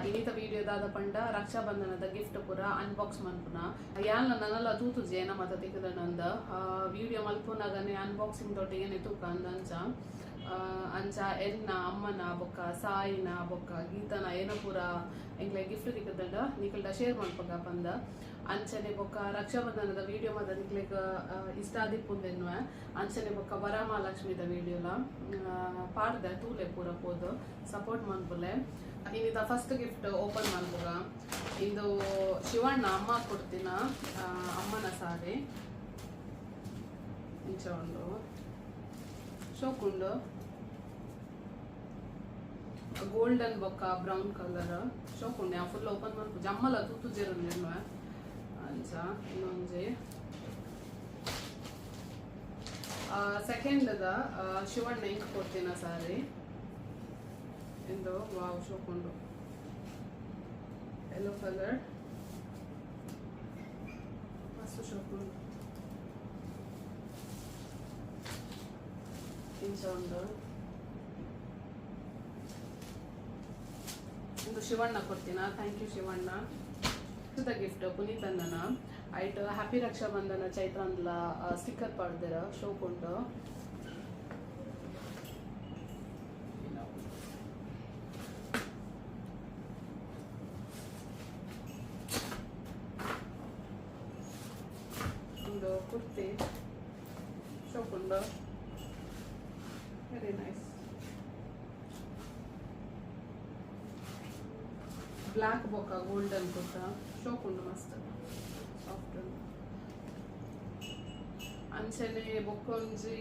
ಇನಿತ ವಿಡಿಯೋ ದಾದ ಪಂಡ ರಕ್ಷಾಬಂಧನದ ಗಿಫ್ಟ್ ಪೂರ ಅನ್ಬಾಕ್ಸ್ ಮನ್ಪುನ. ಯಾನ್ಲ ನನಲ ತೂತುಜಿ ಏನ ಮಾತ ತಿಕ್ಕುದನಂದ ವಿಡಿಯೋ ಮಲ್ಪುನಾಗನೆ ಅನ್ಬಾಕ್ಸಿಂಗ್ ದೊಟ್ಟಿಗೆನೆ ತೂಕ ಅಂದ ಅಂಚ ಅಂಚ ಎನ್ನ ಅಮ್ಮನ ಬೊಕ್ಕ ಸಾಯಿನ ಬೊಕ್ಕ ಗೀತನ ಏನ ಪೂರ ಎಂಕ್ಲೆ ಗಿಫ್ಟ್ ತಿಕ್ಕುದಂಡ ನಿಕಲ್ಡ ಶೇರ್ ಮನ್ಪಗ ಪಂದ. ಅಂಚನೆ ಬೊಕ್ಕ ರಕ್ಷಾಬಂಧನದ ವಿಡಿಯೋ ಮಾತ ನಿಕ್ಲೆಗ್ ಇಷ್ಟ ಆದಿಪ್ಪುಂದೆನ್ನುವೆ. ಅಂಚನೆ ಬೊಕ್ಕ ವರಮಹಾಲಕ್ಷ್ಮಿದ ವಿಡಿಯೋಲ ಪಾಡ್ದೆ ತೂಲೆ ಪೂರ ಪೋದು ಸಪೋರ್ಟ್ ಮನ್ಪುಲೆ. ಇನ್ನಿದ ಫಸ್ಟ್ ಗಿಫ್ಟ್ ಓಪನ್ ಮನ್ಪುಗ. ಇಂದು ಶಿವಣ್ಣ ಅಮ್ಮ ಕೊಡ್ತಿನ ಅಮ್ಮನ ಸಾರಿ ಇಂಚ ಉಂಡು, ಶೋಕುಂಡು. ಗೋಲ್ಡನ್ ಬೊಕ್ಕ ಬ್ರೌನ್ ಕಲರ್ ಶೋಕುಂಡು. ಫುಲ್ ಓಪನ್ ಮನ್ಪು ಜಮ್ಮಲ ತೂತು ಜೇರುಂದೆನ್ನುವೆ. ಅಂಚ ಇನ್ನೊಂಜಿ ಸೆಕೆಂಡ್ the Shivanna ink ಕೊಡ್ತೀನ ಸಾರಿ ಎಂದು. ವಾವ್, ಶೋಕುಂಡು. ಯೆಲ್ಲೋ ಕಲರ್ ಮಸ್ತ್ ಶೋಕುಂಡು. ಇಂಚ ಉಂಡು. ಇಂದು Shivanna ಕೊಡ್ತೀನ. Thank you Shivanna. The gift Puneeth ಅಣ್ಣನ. ಐಟ್ ಹ್ಯಾಪಿ ರಕ್ಷಾಬಂಧನ ಚೈತ್ರ ಅಂದ್ಲ ಸ್ಟಿಕ್ಕರ್ ಪಾಡ್ದೆರ್, ಶೋಕುಂಡು. ಒಂದು ಕುರ್ತಿ ಶೋಕುಂಡು, ವೆರಿ ನೈಸ್. ಬ್ಲ್ಯಾಕ್ ಬೊಕ್ಕ ಗೋಲ್ಡನ್ ಕುರ್ತಾ ಶೋಕುಂಡು, ಮಸ್ತ್ ಸಾಫ್ಟ್ ಉಂಡು. ಅಂಚನೆ ಬೊಕ್ಕೊಂಜಿ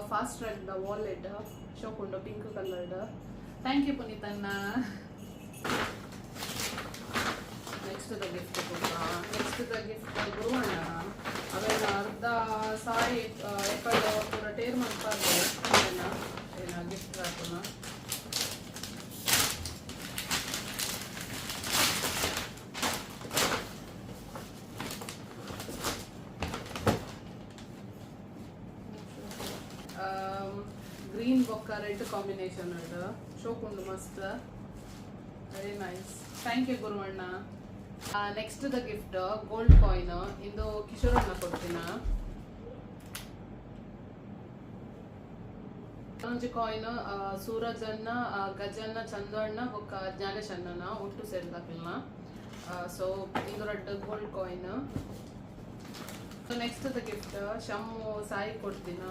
ಫಾಸ್ಟ್ ಟ್ರ್ಯಾಕ್ the wallet ಶೋಕುಂಡು, pink coloured. Thank you ಪುನೀತಣ್ಣ. Next the gift next the gift ಗುರುವಣ್ಣ. ಅವೇನ ಅರ್ಧ ಸಾರಿ ಎಕ್ಕಡ ಪೂರ ಟೇರ್ ಮನ್ಪಾರ್ದೆ. ಏನ ಏನ ಗಿಫ್ಟ್ ರಾಪುನ. ಗ್ರೀನ್ ಬೊಕ್ಕ ರೆಡ್ ಕಾಂಬಿನೇಷನ್ ಉಂಡು, ಶೋಕುಂಡು ಮಸ್ತ್, ವೆರಿ ನೈಸ್. Thank you ಗುರುವಣ್ಣ. Next the gift gold coin. ಇಂದು ಕಿಶೋರಣ್ಣ ಕೊಡ್ತೀನ. ಒಂಜಿ ಕಾಯಿನ್ ಸೂರಜನ್ನ, ಗಜನ್ನ, ಚಂದಣ್ಣ ಬೊಕ್ಕ ಜ್ಞಾನೇಶ್ ಅಣ್ಣನ ಒಟ್ಟು ಸೇರ್ದಾಕಿಲ್ಲ. ಸೊ ಇಂದು ರಡ್ಡ್ gold coin. So next the gift Shammu Sai ಕೊಡ್ತೀನ.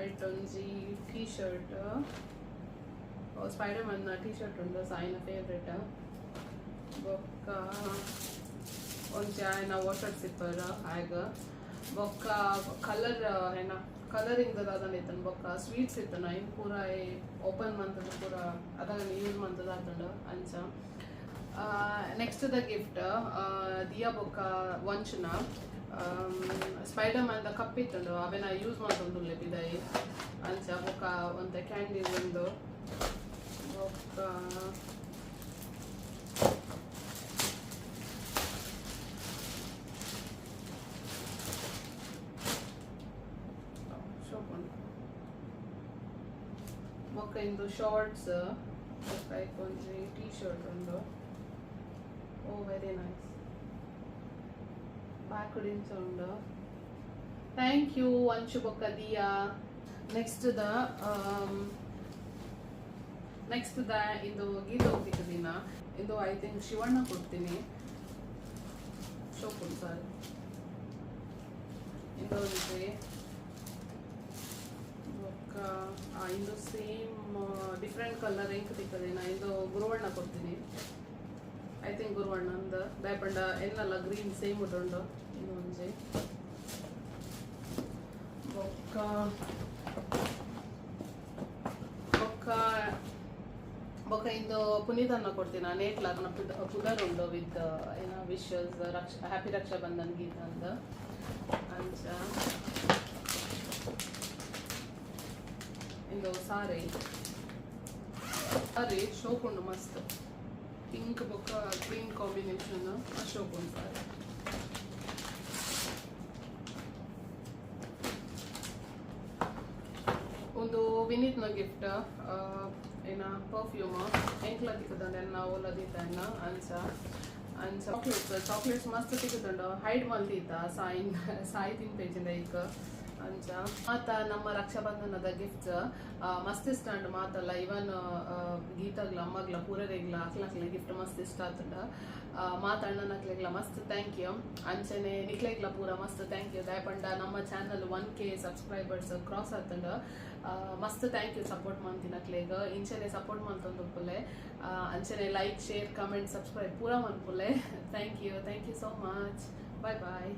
ಐಟ್ ಒಂಜಿ T shirt, spider man T shirt ಉಂಡು, ಸಾಯಿನ ಫೇವ್ರೆಟ್. ಬೊಕ್ಕ ಒಂಜಿ ಆಯನ ವಾಟರ್ ಸಿಪ್ಪರ್ ಆಗ. ಬೊಕ್ಕ ಕಲರ್ ಏನ ಕಲರಿಂಗ್ ದಾದನ ಇತ್ತನ. ಬೊಕ್ಕ ಸ್ವೀಟ್ಸ್ ಇತ್ತನ. ಇನ್ ಪೂರ ಓಪನ್ ಮಂತದ ಪೂರ ಅದಾಗ ಯೂಸ್ ಮಂತದ ಆತಂಡ ಅಂಚ. ನೆಕ್ಸ್ಟ್ the gift Diya ಬೊಕ್ಕ ವಂಶನ. ಸ್ಪೈಡರ್ ಮ್ಯಾನ್ the cup ಇತ್ತುಂಡು, ಅವೆನ ಯೂಸ್ ಮಂತೊಂದುಲ್ಲೆ ಪಿದಾಯಿ ಅಂಚ. ಬೊಕ್ಕ ಒಂತೆ ಕ್ಯಾಂಡೀಸ್ ಉಂಡು. ಬೊಕ್ಕ ಶೋಕುಂಡು. ಬೊಕ್ಕ ಇಂದು ಶಾರ್ಟ್ಸ್. ಬೊಕ್ಕ ಐಕೊಂಜಿ ಟೀ ಶರ್ಟ್ ಉಂಡು. ಓ, ವೆರಿ ನೈಸ್. ಬ್ಯಾಕ್ ಇಂಚ ಉಂಡು. Thank you Vanshu ಬೊಕ್ಕ ದಿಯಾ. ನೆಕ್ಸ್ಟ್ the ಇಂದು ಗೀತ ದಿನ. ಇಂದು I think Shivanna ಕೊಡ್ತೀನಿ. ಶೋಕುಂಡು ಸಾರಿ. ಇಂದು ಒಂಜಿ ಬೊಕ್ಕ ಇಂದು ಸೇಮ್ ಡಿಫ್ರೆಂಟ್ ಕಲರ್ ಎಂಕ್ ತಿಕ್ಕದೇನ. ಇಂದು ಗುರುವಣ್ಣ ಕೊಡ್ತೀನಿ. I think ಗುರುವಣ್ಣ ಅಂದ ದಾಯಪಂಡ ಎನ್ನಲ್ಲ ಗ್ರೀನ್ ಸೇಮ್ ಉಂಡು. ಇಂದು ಒಂಜಿ. ಬೊಕ್ಕ ಬೊಕ್ಕ ಬೊಕ್ಕ ಇಂದು ಪುನೀತನ್ನ ಕೊಡ್ತೀನಿ. ನೇಟ್ಲ ಪುದರ್ ಉಂಡು ವಿತ್ ಏನ ವಿಶಸ್ ರಕ್ಷ ಹ್ಯಾಪಿ ರಕ್ಷಾ ಬಂಧನ್ ಗೀತ ಅಂದ ಅಂಚ. ಇಂದು ಸಾರಿ ಸಾರಿ ಶೋಕುಂಡು ಮಸ್ತ್. ಪಿಂಕ್ ಬೊಕ್ಕ ಗ್ರೀನ್ ಕಾಂಬಿನೇಷನ್ ಶೋಕುಂಡು ಸಾರಿ. ಒಂದು ವಿನೀತ್ನ ಗಿಫ್ಟ್. ಏನ ಪರ್ಫ್ಯೂಮ್ ಎಂಕ್ಲ ತಿಕ್ಕುದುಂಡು, ಎನ್ನ ಓಲ ದೀತಣ್ಣ. ಅಂಚ ಅಂಚ ಚಾಕ್ಲೇಟ್ಸ್, ಚಾಕ್ಲೇಟ್ಸ್ ಮಸ್ತ್ ತಿಕ್ಕುದುಂಡು. ಹೈಡ್ ಮಲ್ದೀತ ಸಾಯಿ ಸಾಯಿ ತಿನ್ಪೇಜಿಂದ ಐಕ್. ಅಂಚ ಮಾತ ನಮ್ಮ ರಕ್ಷಾಬಂಧನದ ಗಿಫ್ಟ್ಸ್ ಮಸ್ತ್ ಇಷ್ಟ ಉಂಡು ಮಾತಲ್ಲ. ಇವನ್ ಗೀತಾಗ್ಲ, ಅಮ್ಮಗ್ಲ, ಪೂರರೆಗ್ಲ, ಅಕ್ಲಕ್ಲ ಗಿಫ್ಟ್ ಮಸ್ತ್ ಇಷ್ಟ ಆತುಂಡ. ಮಾತ ಅಣ್ಣನಕ್ಲೆಗ್ಲ ಮಸ್ತ್ thank you. ಅಂಚನೆ ನಿಕ್ಲೆಗ್ಲ ಪೂರ ಮಸ್ತ್ thank you. ದಾಯಪಂಡ ನಮ್ಮ ಚಾನಲ್ 1K ಸಬ್ಸ್ಕ್ರೈಬರ್ಸ್ ಕ್ರಾಸ್ ಆತುಂಡ. ಮಸ್ತ್ thank you support ಮಂತಿನಕ್ಲೆಗ್. ಇಂಚನೆ ಸಪೋರ್ಟ್ ಮಂತೊಂದುಪ್ಪುಲೆ. ಅಂಚನೆ ಲೈಕ್, ಶೇರ್, ಕಮೆಂಟ್, ಸಬ್ಸ್ಕ್ರೈಬ್ ಪೂರ ಮನ್ಪುಲೆ. Thank you, thank you so much. Bye bye.